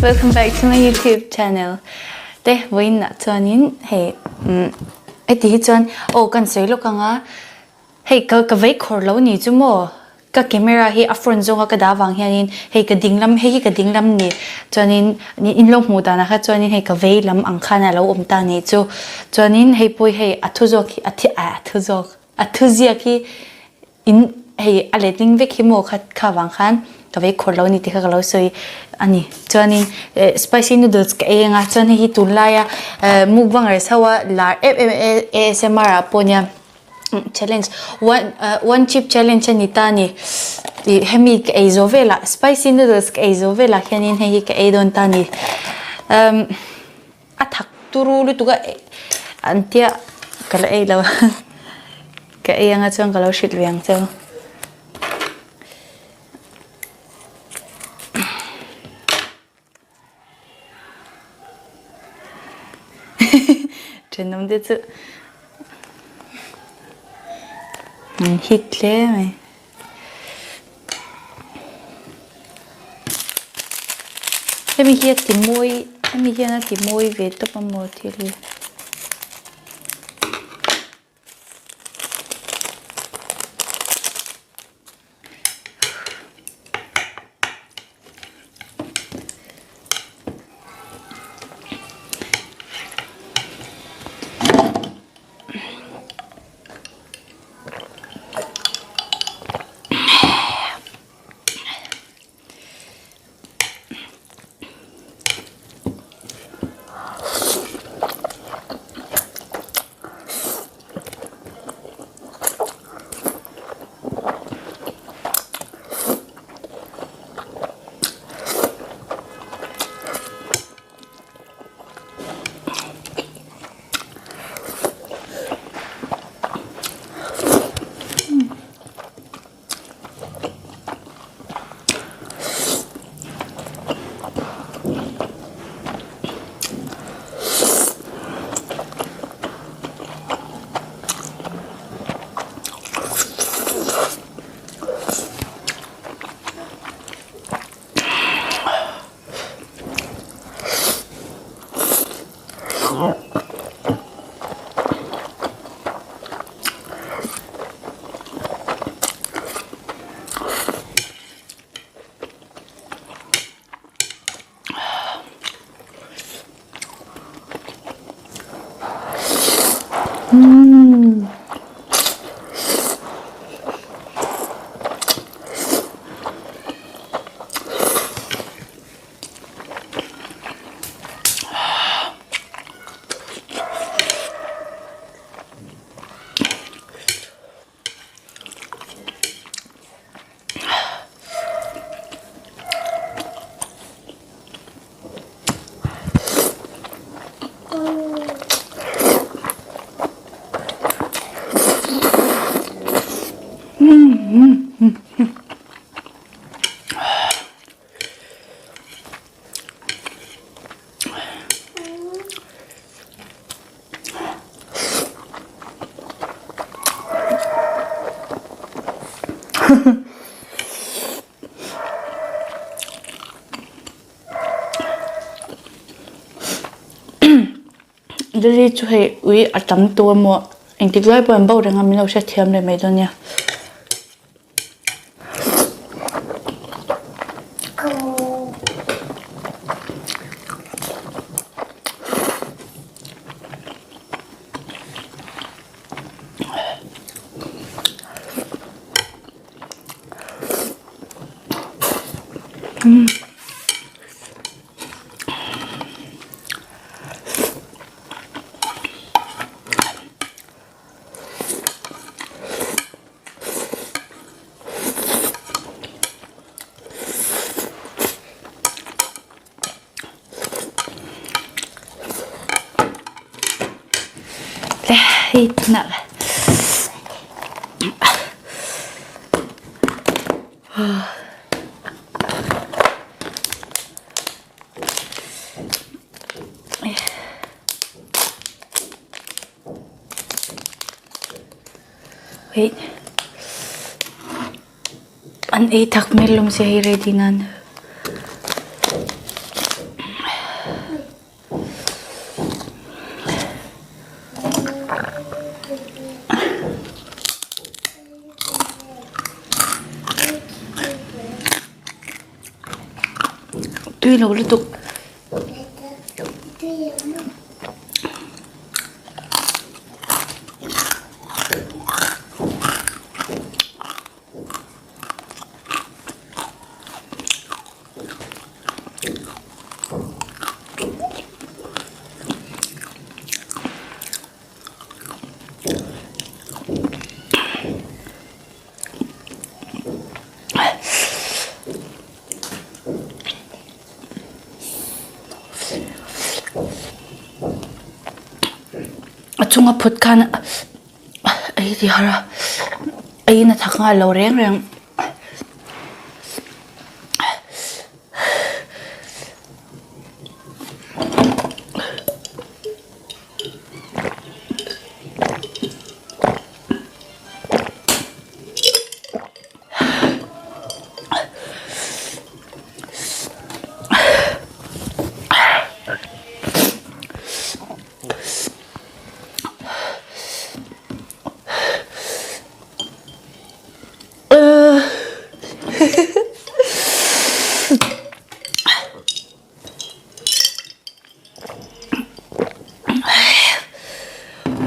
Welcome back to my YouTube channel. Te vawiin ah chuanin hei umm heti hi chuan aw kan sawi lawk ang a hei ka ka vei khawr lo ni chu maw ka camera hi a front zawnga ka dah vang hianin hei ka ding lam hei hi ka ding lam ni chuanin in lo hmuh danah kha chuanin hei ka vei lam ang khan a lo awm ta ni chu chuanin hei pawh hi hei a thu zawk hi a thi a thu zawk a thu ziak hi In hei a letling vek hi maw kha kha vang khan ka vei khawr lo a ni tih kha ka lo sawi a ni. Chuanin eh spicy noodles ka ei anga chuan hei hi tunlaia eh mukbangers ho a lar em em ASMR ah pawh nia challenge one eh one chip challenge a ni ta a ni. Ih hemi ka ei zawh velah spicy noodles ka ei zawh velah hianin hei hi ka ei dawn ta a ni. Umm A thak turu lutuk a an tia ka la ei lo ka ei anga chuan ka lo hrilh ve ang cheu. Thenawm te chu an hit hle mai. Hemi hi a ti mawi hemi hian a ti mawi ve tawp a maw thil hi. Lily chu hei ui a tam tur emaw engtik lai pawh an bo reng a min lo hrethiam leh mai dawn nia. Le hei tunah Wait. An ei thak hmel lawm sia hei ready nan. Tui lo lutuk. A chunga phut khan ei ti har a eiin a thak nghal lo reng reng.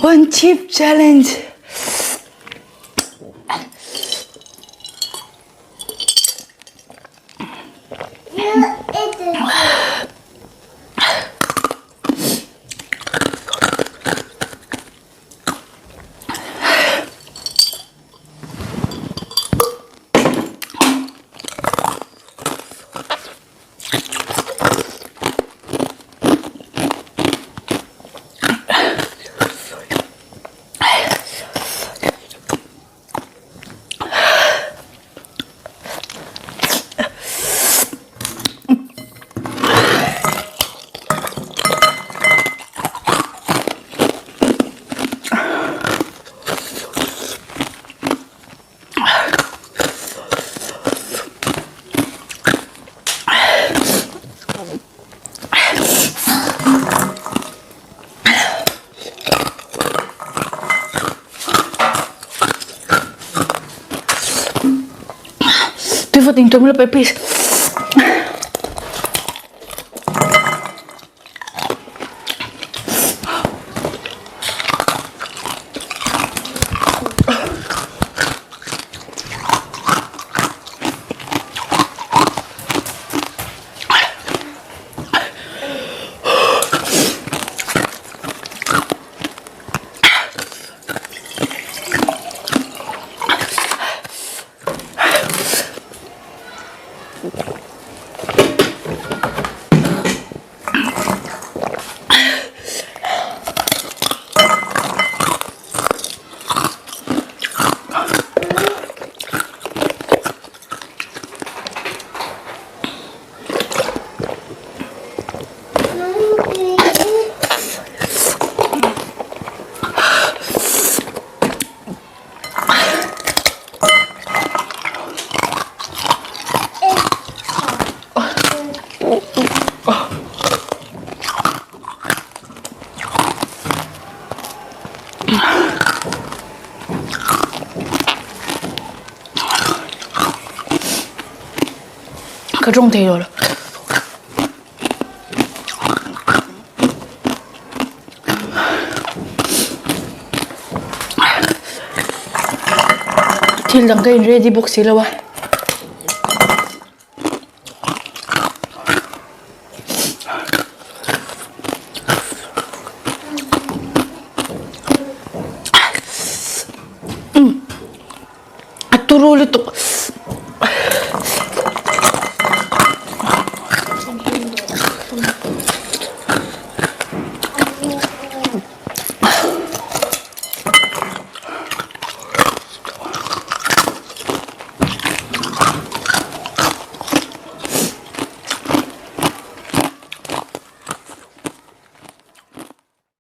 One chip challenge. Tui vawt in tum lo pe please. Ka tawng thei lo lo. Thil dang ka in ready bawk si lo a. A turu lutuk.